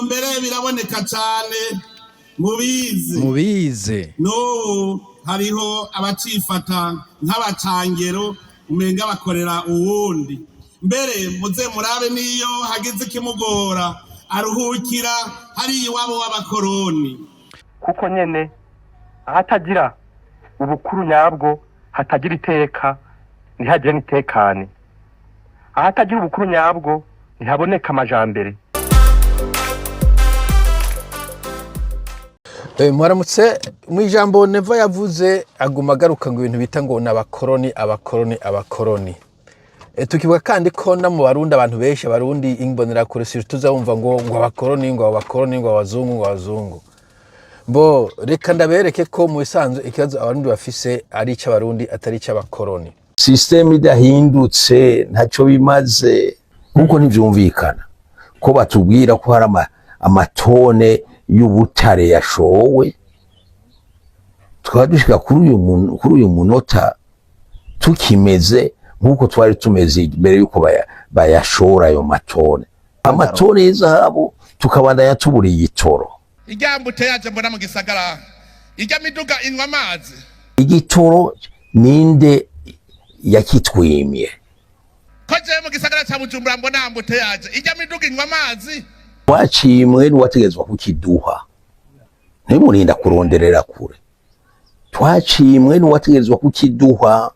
Mbere biraboneka cyane mubizi. Mubize. N'ubu hariho abacifata nk'abacangero, umenga bakorera uwundi. Mbere muze murabe, n'iyo hagize ikimugora aruhukira hariya iwabo w'abakoroni. Kuko nyene ahatagira ubukuru nyabwo hatagira iteka, ntihagire n'itekane. Ahatagira ubukuru nyabwo ntihaboneka amajambere. Mwaramutse. Mu ijambo Neva yavuze, aguma agaruka ngo ibintu bita ngo ni abakoroni, abakoroni, abakoroni. Tukivuga kandi ko no mu Barundi, abantu benshi, Abarundi imbonerakure surtout, tuza wumva ngo abakoroni, ngo abakoroni, ngo abazungu, ngo abazungu. Bo reka ndabereke ko mu bisanzwe ikibazo Abarundi bafise ari icy'Abarundi, atari icy'abakoroni. Système idahindutse ntacyo bimaze, kuko ntibyumvikana ko batubwira ko hari amatone y'ubutare yashowe, tukaba dushika kuri uyu munota tukimeze nk'uko twari tumeze mbere y'uko bayashora ayo matone, amatone y'izahabu, tukabandanya tubura igitoro. Irya embouteillage mbona mu gisagara, irya miduga inywa amazi. Igitoro ninde yakitwimye? Ko jewe mu gisagara ca Bujumbura mbona embouteillage, irya miduga inywa amazi. Twacimwe n'uwategetswe kukiduha, ntimurinda kuronderera kure, twacimwe n'uwategetswe kukiduha.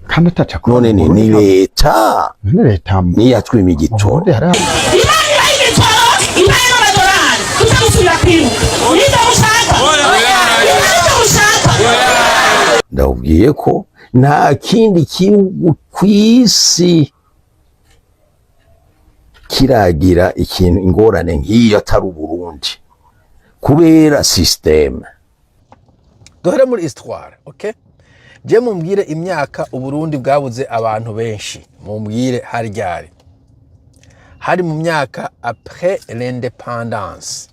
Kandi ataca. None ni leta. None leta niyo yatwima igitoro. Burundi hari Imana ibaha ibitoro, ibahe n'amadolari, tuze gusubira kwiruka. Nibyo mushaka? Nibyo mushaka? Ndababwiye ko nta kindi gihugu ku isi kiragira ikintu ingorane nk'iyo atari Uburundi, kubera système. Duhere muri histoire, okay? Je mumbwire imyaka Uburundi bwabuze abantu benshi, mumbwire hari ryari. Hari mu myaka après l'indépendance.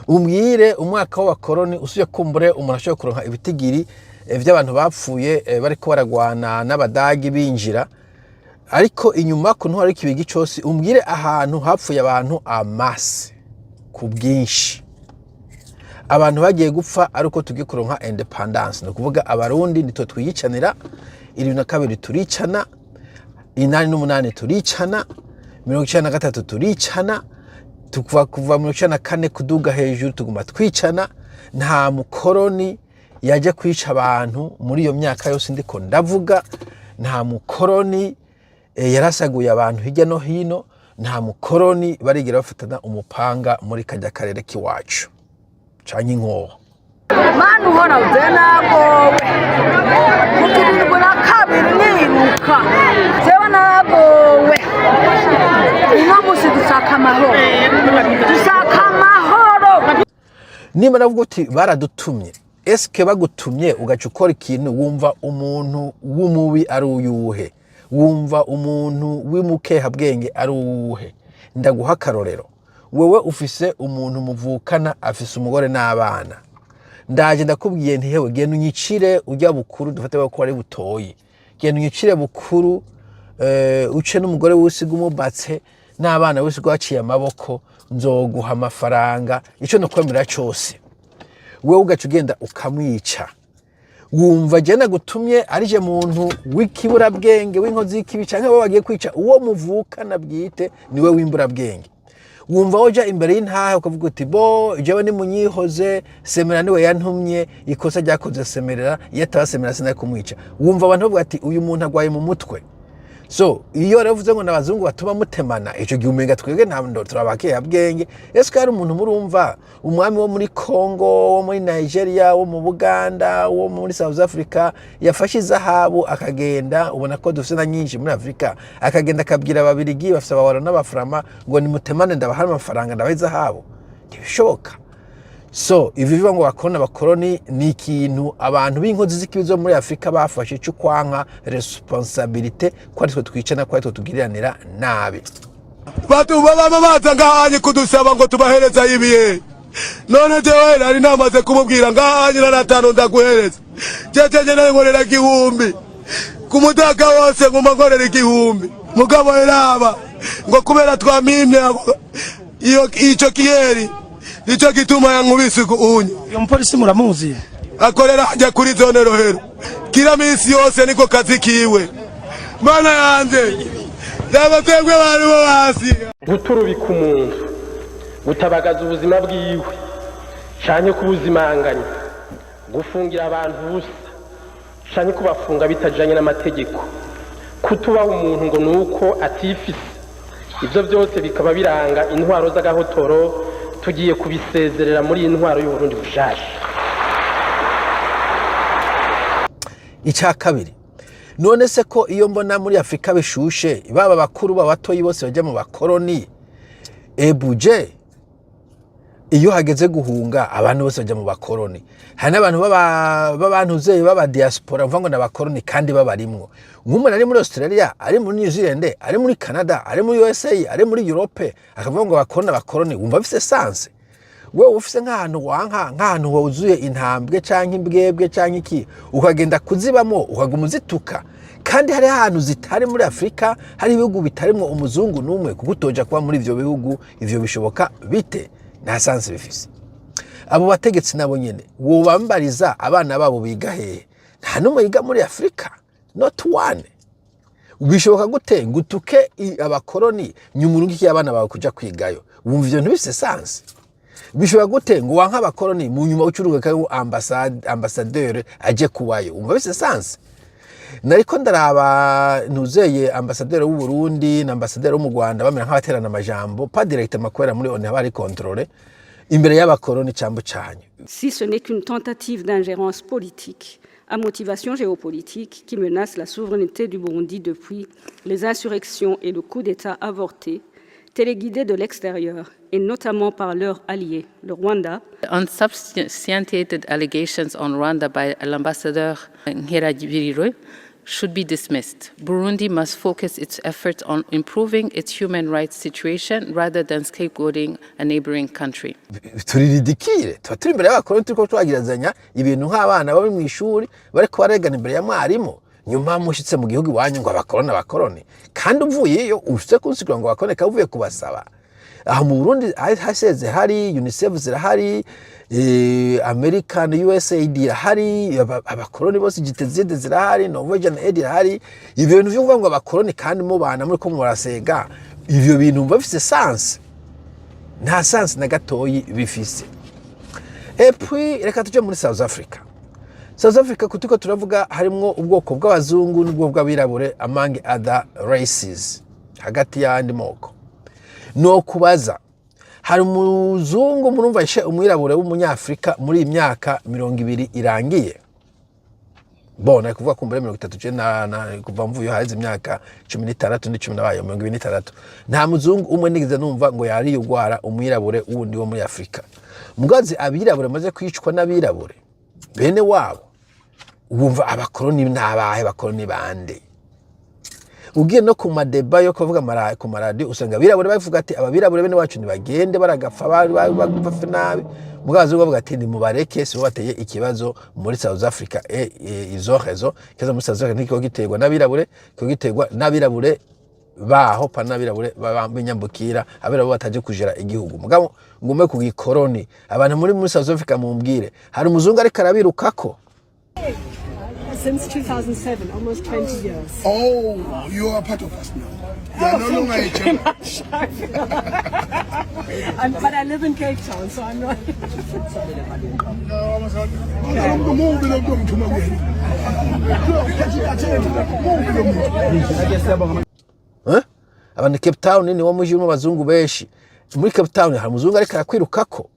Umbwire umwaka w'abakoroni usuye, kumbure umuntu ashobora kuronka ibitigiri vy'abantu bapfuye bariko baragwana n'Abadagi binjira, ariko inyuma ku ntwaro y'ikibigi cose, umbwire ahantu hapfuye abantu amase ku bwinshi. Abantu bagiye gupfa ari uko tugiye kuronka indépendance. Ni ukuvuga Abarundi nitwe twiyicanira. 72 turicana, 88 turicana, 93 turicana, tukuva kuva 94 kuduga hejuru tuguma twicana. Nta mukoroni yaje kwica abantu muri iyo myaka yose ndiko ndavuga. Nta mukoroni yarasaguye abantu hirya no hino. Nta mukoroni barigera bafatana umupanga muri kajya karere k'iwacu canke inkoho. Mana uhora uze, nagowe kugirirwa na kabiri niruka. Jewe nagowe. Uno musi dushaka amahoro, dushaka amahoro. Niba navuga uti baradutumye, eske bagutumye ugaca ukora ikintu, wumva umuntu w'umubi ari uyuhe? Wumva umuntu w'umukehabwenge ari uwuhe? Ndaguha akarorero. Wewe ufise umuntu muvukana, afise umugore n'abana. Ndaje ndakubwiye nti: "Hewe, genda unyicire ujya Bukuru." Dufate ko ari Butoyi. "Genda unyicire Bukuru, uce n'umugore w'usiga umubatse n'abana w'usiga waciye amaboko, nzoguha amafaranga, ico nokwemera cose." Wewe ugaca ugenda ukamwica. Wumva je nagutumye arije muntu w'ikiburabwenge, w'inkozi y'ikibi, canke wowe wagiye kwica uwo muvukana bwite niwe w'imburabwenge? Wumva woja imbere y'intahe ukavuga uti: "Bo jewe nimunyihoze, Semerera niwe yantumye, ikosa ryakoze Semerera, iyo ataba Semerera sinari kumwica"? Wumva abantu bavuga ati: "Uyu muntu agwaye mu mutwe." So iyo rero uvuze ngo n'abazungu batuma mutemana, ico gihe umenga twebwe nta turabakeyabwenge. Ese hari umuntu murumva, umwami wo muri Congo, wo muri Nigeria, wo mu Buganda, wo muri South Africa, yafashe izahabu akagenda, ubona ko dufite na nyinshi muri Afrika, akagenda akabwira Ababirigi bafise abawara n'Abaframa ngo: "Nimutemane, ndabaha amafaranga, ndabaha izahabu"? Ntibishoboka. So ivi bivuga ngo bakoroni, abakoroni ni ikintu abantu b'inkozi z'ikibi zo muri Afurika bafashe cyo kwanka responsabilité, ko ari twe twicana, ko ari twe tugiriranira nabi. Batu baba baza ngahanye kudusaba ngo tubahereza ibihe. None jewe nari namaze kumubwira ngahanye na natanu ndaguhereza. Jeje nari nkorera 1000 ku mutaka wose, nguma nkorera 1000. Mugabo raba ngo kubera twamimye. Iyo ico kiyeri nico gituma yankubise unye. Uyo mupolisi muramuzi? Akorera hajya kuri zone Rohero, kila minsi yose niko kazi kiwe. Mana yanje, yaba twebwe bari bo hasi. Guturubika umuntu, gutabagaza ubuzima bwiwe canke kubuzimanganya, gufungira abantu ubusa canke kubafunga bitajanye n'amategeko, kutubaha umuntu ngo nuko atifise, ivyo byose bikaba biranga intwaro z'agahotoro. Tugiye kubisezerera muri iyi ntwaro y'Uburundi bushasha. Icya kabiri, none se ko iyo mbona muri Afurika bishushe, baba bakuru, baba batoyi, bose bajya mu bakoroni ebuje, iyo hageze guhunga abantu bose bajya mu bakoroni, hari n'abantu b'abantuzeyi b'aba diaspora mvuga ngo ni abakoroni kandi babarimwo. Nk'umuntu ari muri Australia, ari muri New Zealand, ari muri Canada, ari muri USA, ari muri Europe, akavuga ngo abakoroni, abakoroni, wumva bifise sens? Wewe ufise nk'ahantu wanka, nk'ahantu huzuye intambwe canke imbwebwe canke iki, ukagenda kuzibamo, ukaguma uzituka, kandi hari ahantu zitari muri Afurika, hari ibihugu bitarimwo umuzungu n'umwe, kuko utoja kuba muri ivyo bihugu. Ivyo bishoboka bite? Nta sens bifise. Abo bategetsi nabo nyene wobambariza abana babo biga hehe? Nta n'umwe yiga muri Afurika, not one. Bishoboka gute ngo utuke abakoroni, nyuma urungikiye abana bawe kuja kwigayo? Wumva ivyo ntibifise sens? Bishoboka gute ngo wanke abakoroni, mu nyuma ucurungikayo ambasaderi aje kubayo? Wumva bifise sens? Nariko ndaraba ntuzeye ambasaderi w'u Burundi na ambasaderi wo mu Rwanda bamera nk'abaterana amajambo, pas directement kubera muri ONU haba hari contrôle, imbere y'abakoroni cambo canyu. Si ce n'est qu'une tentative d'ingérence politique à motivation géopolitique qui menace la souveraineté du Burundi depuis les insurrections et le coup d'État avorté, téléguidés de l'extérieur et notamment par leur allié, le Rwanda. Unsubstantiated allegations on Rwanda by l'ambassadeur Nkeragirwe should be dismissed. Burundi must focus its efforts on improving its human rights situation rather than scapegoating a neighboring country. Turi ridicule. Tuba turi imbere y'abakoroni, turiko twagirazanya ibintu nk'abana bari mu ishuri bariko baregana imbere ya mwarimu. Nyuma mushitse mu gihugu iwanyu ngo abakoroni, abakoroni, kandi uvuyeyo ushitse kunsigura ngo abakoroni kandi uvuye kubasaba. Aho mu Burundi haseze hari UNICEF zirahari, American USAID irahari, abakoroni bose, GTZ zirahari, Norwegian Aid irahari. Ivyo bintu vyo kuvuga ngo abakoroni kandi mubana muriko murasega, ivyo bintu mba bifise sens? Nta sens na gatoyi bifise. Et puis reka tuje muri South Africa. South Africa kutuko turavuga harimwo ubwoko bw'abazungu n'ubwoko bw'abirabure, among other races, hagati y'andi moko. No kubaza, hari umuzungu murumva yishe umwirabure w'umunyafrika muri iyi myaka 20 irangiye? Bon, nari kuvuga kumbure 30. Je na kuva mvuye haheze imyaka 16 n'icumi, nabaye 26, nta muzungu umwe nigeze numva ngo yariye ugwara umwirabure wundi wo muri Afurika. Mugazi abirabure maze kwicwa n'abirabure bene wabo, wumva abakoroni n'abahe? Bakoroni bande? Ugiye no ku ma débats yo kuvuga ku maradiyo, usanga abirabure bavuga ati ababirabure bene wacu ntibagende, baragapfa, bapfa nabi. Mugabo abazungu bavuga ati nimubareke, sibo bateye ikibazo muri South Africa. Izo rezo ikibazo muri South Africa ntikiko giterwa n'abirabure, kiko giterwa n'abirabure baho pa n'abirabure b'inyambukira, abirabure bataje kujera igihugu. Mugabo ngume ku gikoroni, abantu muri South Africa mumbwire, hari umuzungu ariko arabirukako? Since 2007, almost 20 years. Oh, you are part of us now. You are Oh, no thank longer you a very German. much. But I live in Cape Town, so I'm not. Mubi lo muntu ngithuma kuyena. Mubi lo muntu. Eh? Abantu Cape Town ni wo muji urimo abazungu benshi. Muri Cape Town hari umuzungu ariko arakwirukako?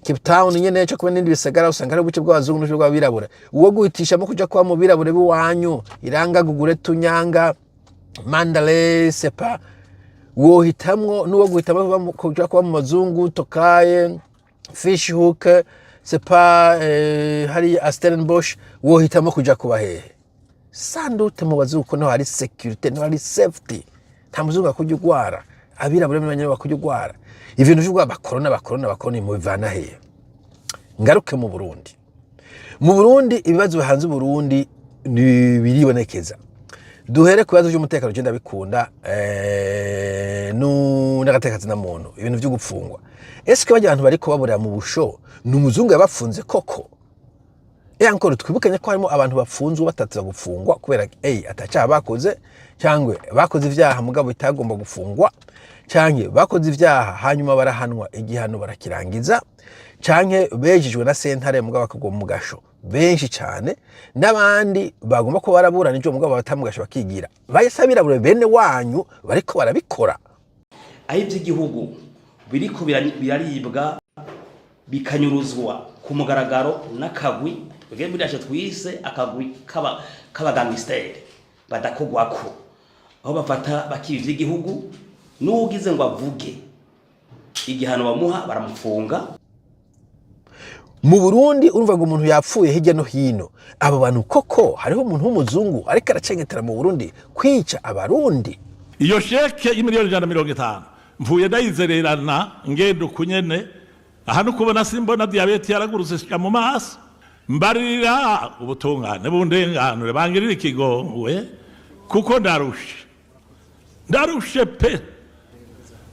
Cape Town nyene cyo kuba n'indi bisagara, usanga hari ubuce bw'abazungu n'ubuce bw'abirabura. Uwo guhitishamo kuja kuba mu birabure b'iwanyu, Iranga, Gugulethu, Nyanga, Mandalay, sepa wohitamwo, n'uwo guhitamwo kuja kuba mu mazungu, Tokai, Fish Hoek, sepa hari Stellenbosch, wohitamwo kuja kuba hehe? Sans doute mu bazungu, ko niho hari sécurité, niho hari safety. Nta muzungu akujya ugwara, abirabura bonyene bakujya ugwara. Ibintu vy'ubwa bakorona, bakorona, bakoroni, mubivana hehe? Ngaruke mu Burundi. Mu Burundi ibibazo bihanze Uburundi ni biribonekeza. Duhere ku bibazo by'umutekano. Je ndabikunda n'agateka na muntu, ibintu byo gupfungwa. Eske bajya abantu bariko baburira mu busho ni umuzungu yabafunze koko? Et encore, twibukanye ko harimo abantu bafunzwe batatiza gufungwa kubera atacaha bakoze, cyangwa bakoze ivyaha mugabo bitagomba gufungwa, cyangwa bakoze ivyaha hanyuma barahanwa, igihano barakirangiza, canke bejejwe na sentare mugabo bakagwa mu gasho, benshi cyane, n'abandi bagomba kuba baraburanije mugabo bata mu gasho bakigira. Bahise abirabure bene wanyu bariko barabikora. Aho iby'igihugu biriko biraribwa, bikanyuruzwa ku mugaragaro n'akagwi twebwe muri yacu twise akagwi k'abagangsteri badakogwako, aho bafata bakiba ivy'igihugu, n'uwugize ngo avuge, igihano bamuha baramufunga. Mu Burundi urumva ngo umuntu yapfuye hirya no hino. Abo bantu koko, hariho umuntu w'umuzungu ariko aracengetera mu Burundi kwica Abarundi? Iyo chèque y'imiliyoni 150 mvuye ndayizererana, ngenda ukunyene aha no kubona simbona, diyabete yaragurutse shika mu maso. Mbarira ubutungane bundenganure, bangirire ikigongwe, kuko ndarushe, ndarushe pe.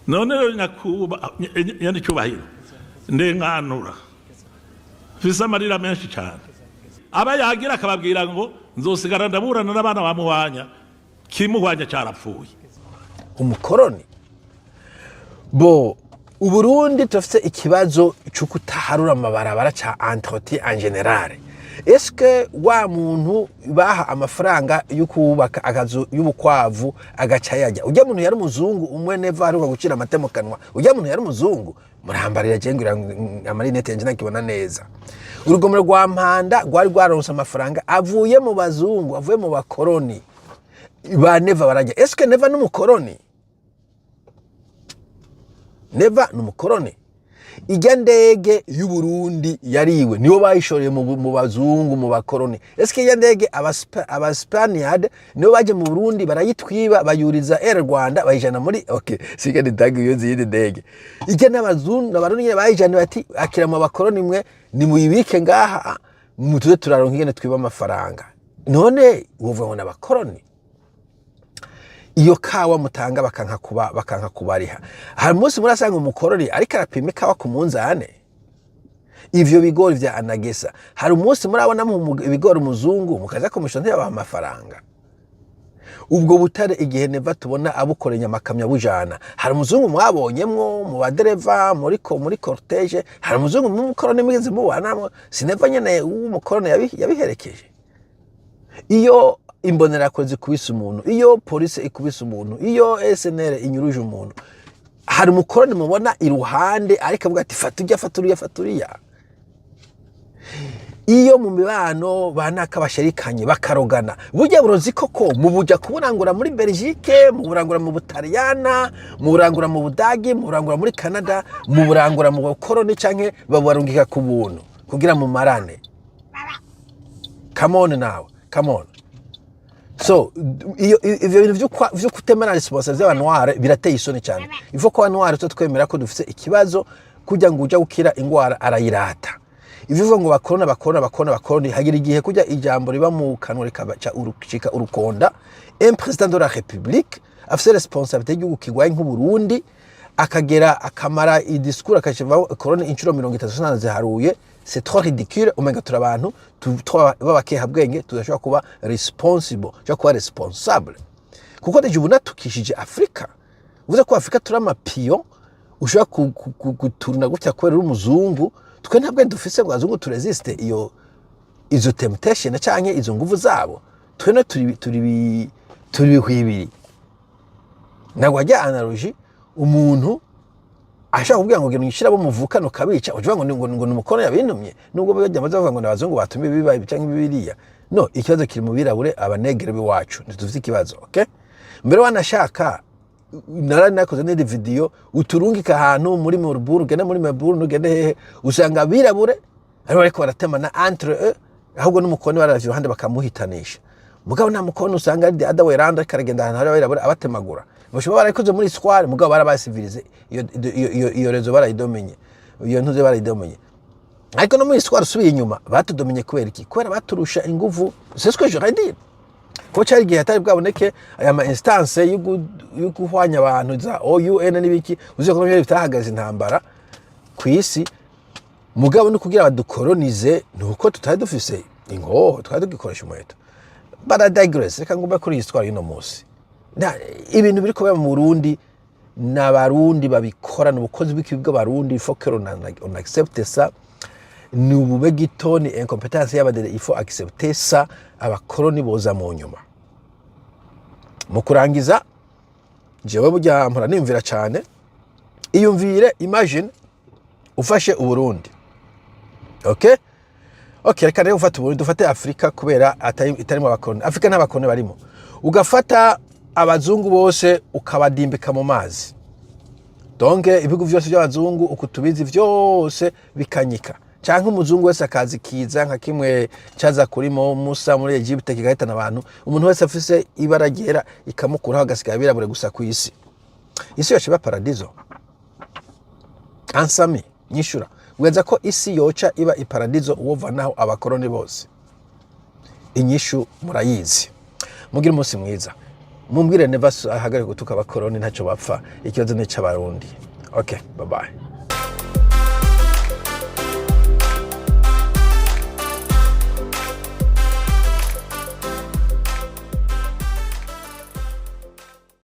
None rero nyakuba nyacyubahiro, ndenganura, mfise amarira menshi cyane. Aba yagira akababwira ngo nzosigara ndaburana n'abana ba Muhwanya, kimuhwanya cyarapfuye. Umukoroni bo Uburundi turafite ikibazo cyo kutaharura amabarabara, ca entretien en général. Eske wa muntu baha amafaranga yo kubaka akazu y'ubukwavu agaca yajya, ujya muntu yari umuzungu umwe neva aheruka gucira amate mu kanwa, ujya muntu yari umuzungu? Murambarira, je ngira amarinete yanje ntakibona neza. Urugomero rwa Mpanda rwari rwaronse amafaranga avuye mu bazungu, avuye mu bakoroni ba Neva, barajya. Eske Neva n'umukoroni? Neva ni umukoroni. Ijya ndege y'Uburundi yariwe, nibo bayishoreye mu bazungu, mu bakoroni. Eske ijya ndege Abaspaniard nibo baje mu Burundi barayitwiba, bayuriza Air Rwanda, bayijana muri, okay, sika nitanga iyo zindi ndege ijya n'abazungu, Abarundi nyene bayijana, bati akira mu bakoroni mwe, nimuyibike ngaha mutuze turaronka ingene twiba amafaranga. None wovuga ngo n'abakoroni? Iyo kawa mutanga bakanka kubariha, hari umunsi murasanga umukoroni ariko arapima ikawa ku munzane? Ivyo bigori vya ANAGESSA, hari umunsi murabona ibigori umuzungu mukaza kumusha ntiyabaha amafaranga? Ubwo butare, igihe Neva tubona abukoreye amakamyo abujana, hari umuzungu mwabonyemwo mu badereva muri cortège? Hari umuzungu m'umukoroni mwigeze mubonamwo? Si Neva nyene w'umukoroni yabiherekeje? Iyo Imbonerakure zikubise umuntu, iyo polisi ikubise umuntu, iyo SNR inyuruje umuntu, hari umukoroni mubona iruhande ariko avuga ati fata ujya, fata uriya, fata uriya? Iyo mu mibano banaka basharikanye bakarogana, burya burozi koko mubuja kuburangura muri Belgique, muburangura mu Butaliyana, muburangura mu Budagi, muburangura muri Canada, muburangura mu bakoroni, canke babarungika ku buntu kugira mumarane? Come on now, come on. So iyo ivyo bintu vyo kutemera responsable vy'abanoir birateye isoni cyane. Ivo ko abanoir tuba twemera ko dufise ikibazo, kugira ngo uja gukira ingwara arayirata. Ivyo uvuga ngo bakorona, bakorona, bakorona, bakoroni, hagira igihe kujya ijambo riba mu kanwa rikabaca urucika urukonda. Un président de la République afise responsabilité y'igihugu kigwaye nk'Uburundi, akagera akamara idiscours akashivaho korone inshuro 30 ziharuye, c'est trop ridicule. Umenga turi abantu b'abakehabwenge, tudashobora kuba responsible, tudashobora kuba responsable, kuko déjà ubu natukishije Afurika. Uvuze ko Afurika turi amapions, ushobora guturuna gutya kubera uri umuzungu. Twe ntabwo dufise ngo abazungu turésiste iyo izo temptation canke izo nguvu zabo. Twe no turi bihwibiri. Ntabwo wajya analogie umuntu ashaka kubwira ngo genda ushyira abo muvukana ukabica, uvuga ngo ni umukono yabintumye, nubwo bajya bavuga ngo ni abazungu batumye biba ibi canke biriya. No ikibazo kiri mu birabure, abanegere b'iwacu ntitufite ikibazo, okay? Mbere wanashaka nara nakoze n'indi video uturungika ahantu muri Melbourne, ugende muri Melbourne, ugende hehe, usanga abirabure aribo bariko baratemana entre eux, ahubwo n'umukoni baravye iruhande bakamuhitanisha. Mugabo nta mukono usanga ari the other way round, ariko aragenda ahantu hari abirabure abatemagura. Bashobora barayikoze muri histoire, mugabo barabasivilize, iyo réseau barayidomenye, iyo ntuze barayidomenye. Ariko no muri histoire usubiye inyuma batudomenye. Kubera iki? Kubera baturusha inguvu, c'est ce que j'aurais dit. Ko cari igihe hatari bwaboneke aya ma instance yo guhwanya abantu za OUN n'ibiki, uzi ko navyo bitahagaze intambara ku isi. Mugabo no kugira badukolonize nuko tutari dufise ingoho, twari tugikoresha umuheto. But I digress. Reka ngumbe kuri iyi histoire y'uno munsi. Ibintu biri kubera mu Burundi n'Abarundi babikora, ni ubukozi bw'ikibi bw'Abarundi. Il faut que on accepte ça. Ni ubube gito, ni incompétence y'abadede, il faut accepter ça. Abakoloni boza mu nyuma. Mu kurangiza, jewe burya mpora niyumvira cyane. Iyumvire, imagine ufashe Uburundi, okay, reka rero ufate Uburundi, dufate Afurika kubera itarimo abakoloni. Afurika nta bakoloni barimo. Ugafata abazungu bose ukabadimbika mu mazi, donc ibihugu vyose by'abazungu uku tubizi vyose bikanyika, canke umuzungu wese akaza kiza nka kimwe caza kuri Musa muri Egypte kigahitana abantu, umuntu wese afise ibara ryera ikamukuraho, agasigara abirabure gusa ku isi. Isi yoca iba paradizo? Ansami nyishura, weza ko isi yoca iba iparadizo uwovanaho abakoroni bose? Inyishu murayizi. Mugire umunsi mwiza. Mumbwire Neva ahagarike gutuka abakoroni, ntacyo bapfa. Ikibazo ni icy'Abarundi. Okay, bye bye.